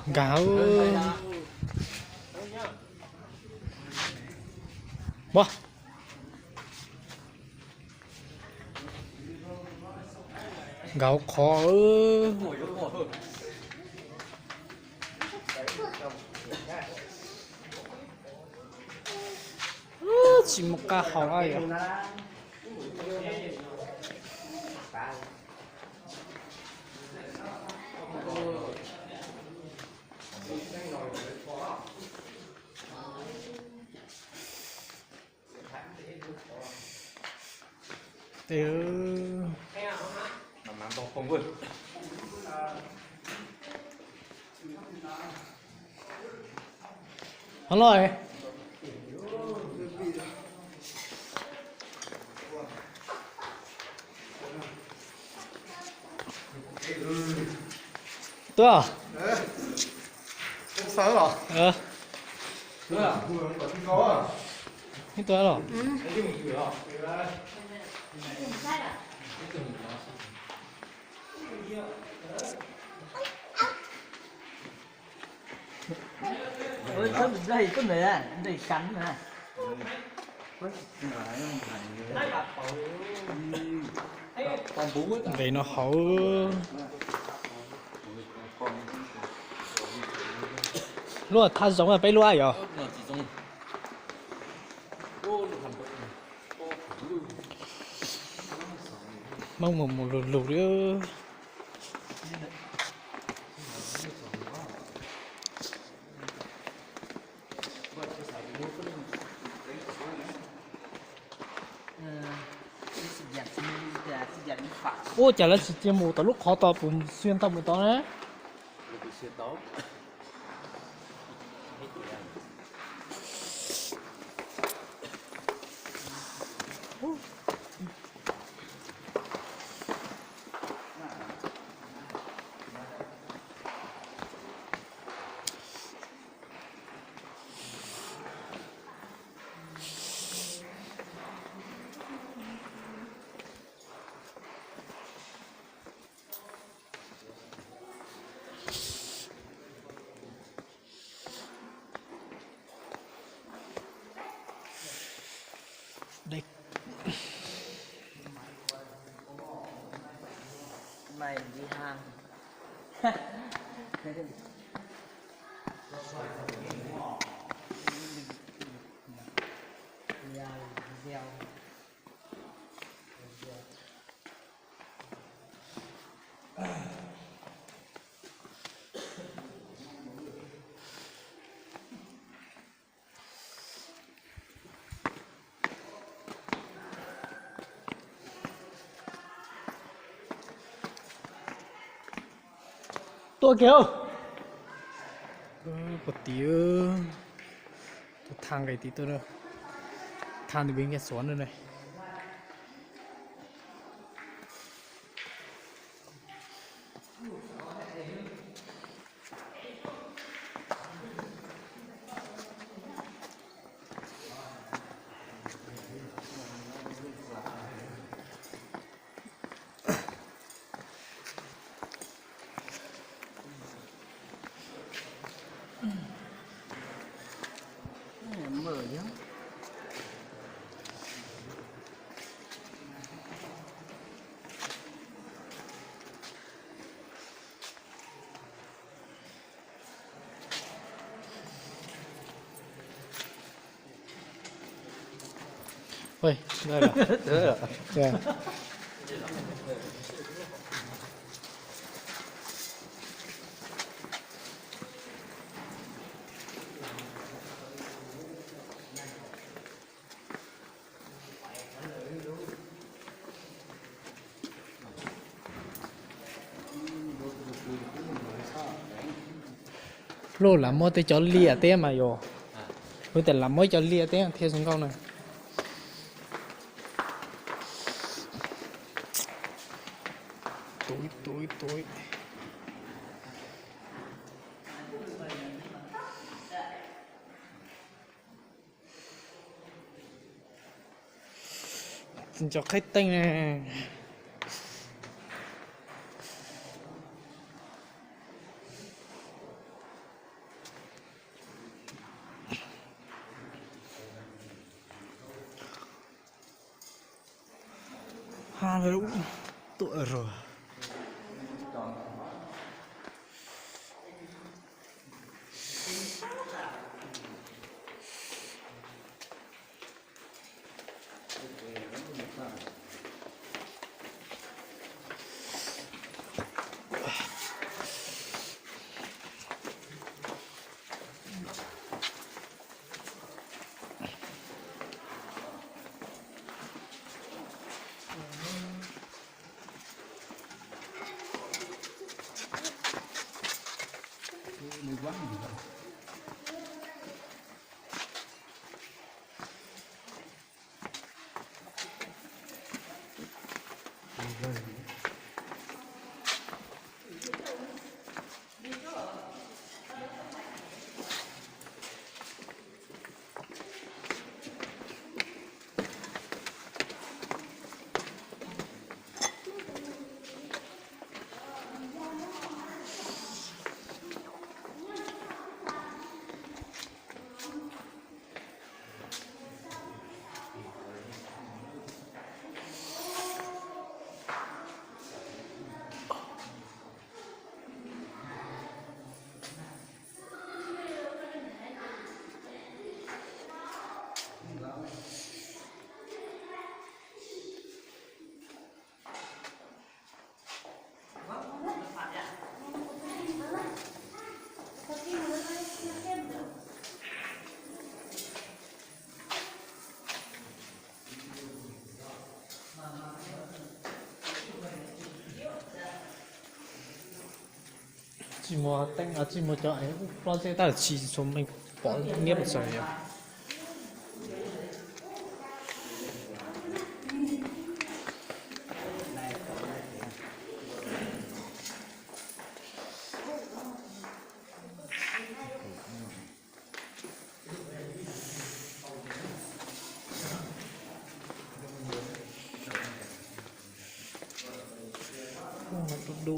Nkag. Ua, nkag qhov. Tsis muaj qab hau yom. Hov los. Tuaj. Ib tuaj los. Nqes no hauv. Lub thaj zoov peb lub yom. Hmoob mus mus lug lug li. Ua cas lawv tsis cia mus tom lub qhov tod, puas xia tau mus tod na? Tuaj kiag. Puag tim, tuaj thaj nqe tim tuaj na. Thaj ntawd peb nqe xuav na ne. Pluj, lam muab tej cov liaj teb mas yog, kuv tias lam muab cov liaj teb thiaj zoo nkauj na. Tuav, tuav, tuav. Nco qhaib teej ne. Ha, tuaj rau. Tsis muaj teeb, tsis muaj cov es ub plob zeb tab sis txhua meej pom niab pom txawv yom. Du du.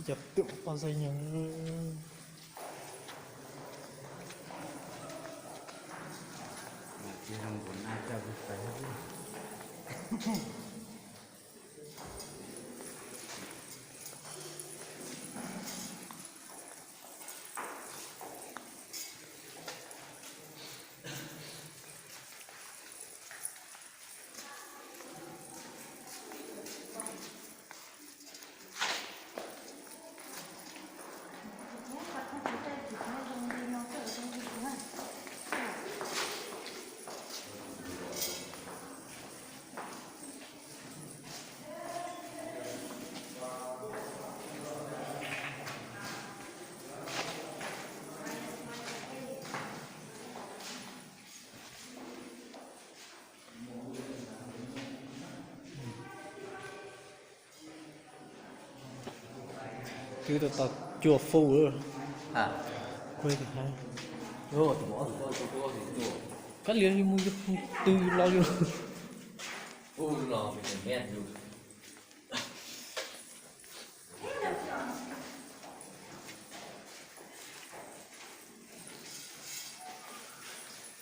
Cov twm poj xeem nyoog. Twb tau tau cuaj fuj. Kab liam mus yug twg los yug.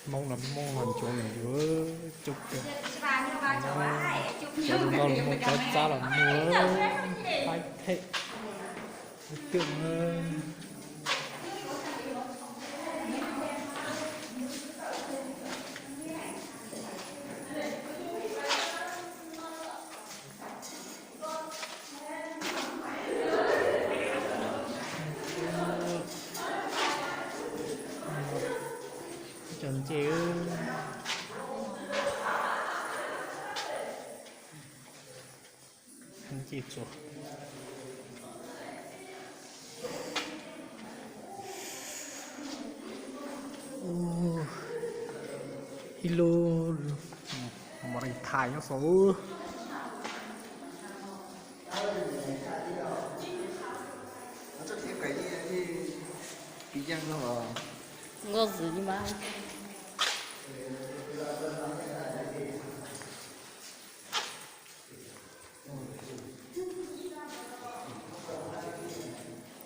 Hmoob los Hmoob, los Ntsuab los Ntsuab, coob kawg. Cov zoo nkauj los muaj, cov txab los muaj, qaib phem, coob. Tsuas. Ib lub mos neej thais nyob saud. Nkauj zwm li mas.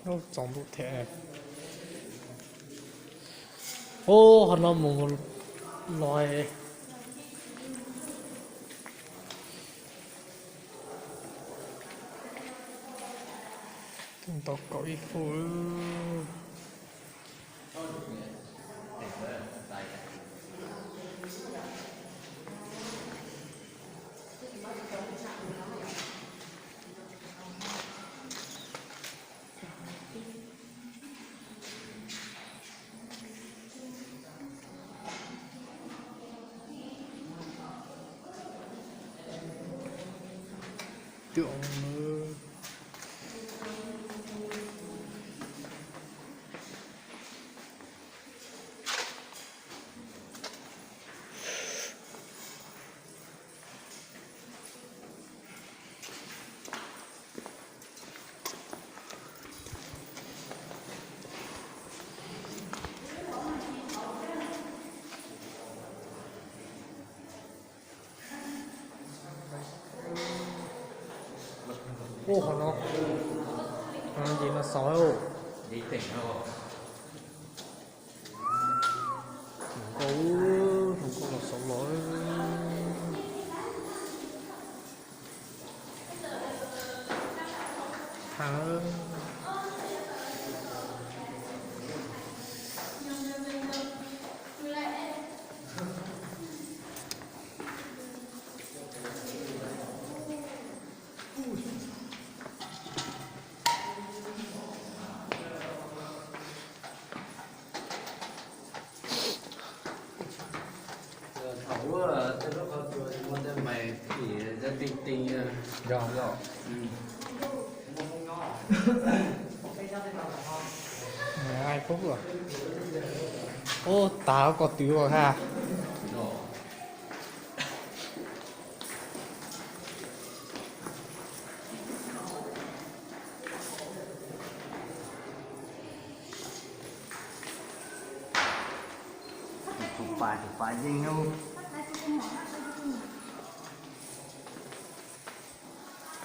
Ub, txaus ntuj thiab. Ub, qhov no mus los. Tau kaum ib fub. Twb ua Ub, qhov no, qhov no ces no xauv. Hluas nkauj, hluas nkauj los xauv los. Thaum ub, tej lub qhov tsua muaj tej mais tim tej ti ti. Yog, yog. Ub, tas koj twv ua ha. Tus pas, tus pas yeej ub.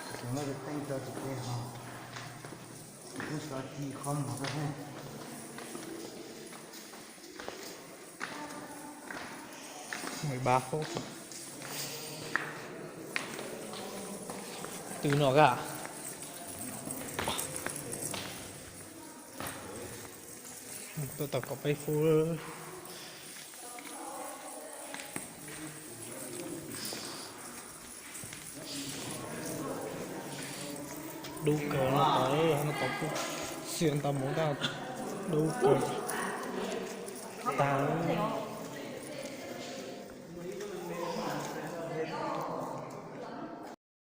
Tus no teeb rau tus ke ho. Tus ub xov ci qhov muag rau thiab. Mười ba phút. Twv no ka. Tuaj tau kaum peb phút. Dub kawg no tod, no tod kuj xiam ntau mus ntag, dub kawg tag.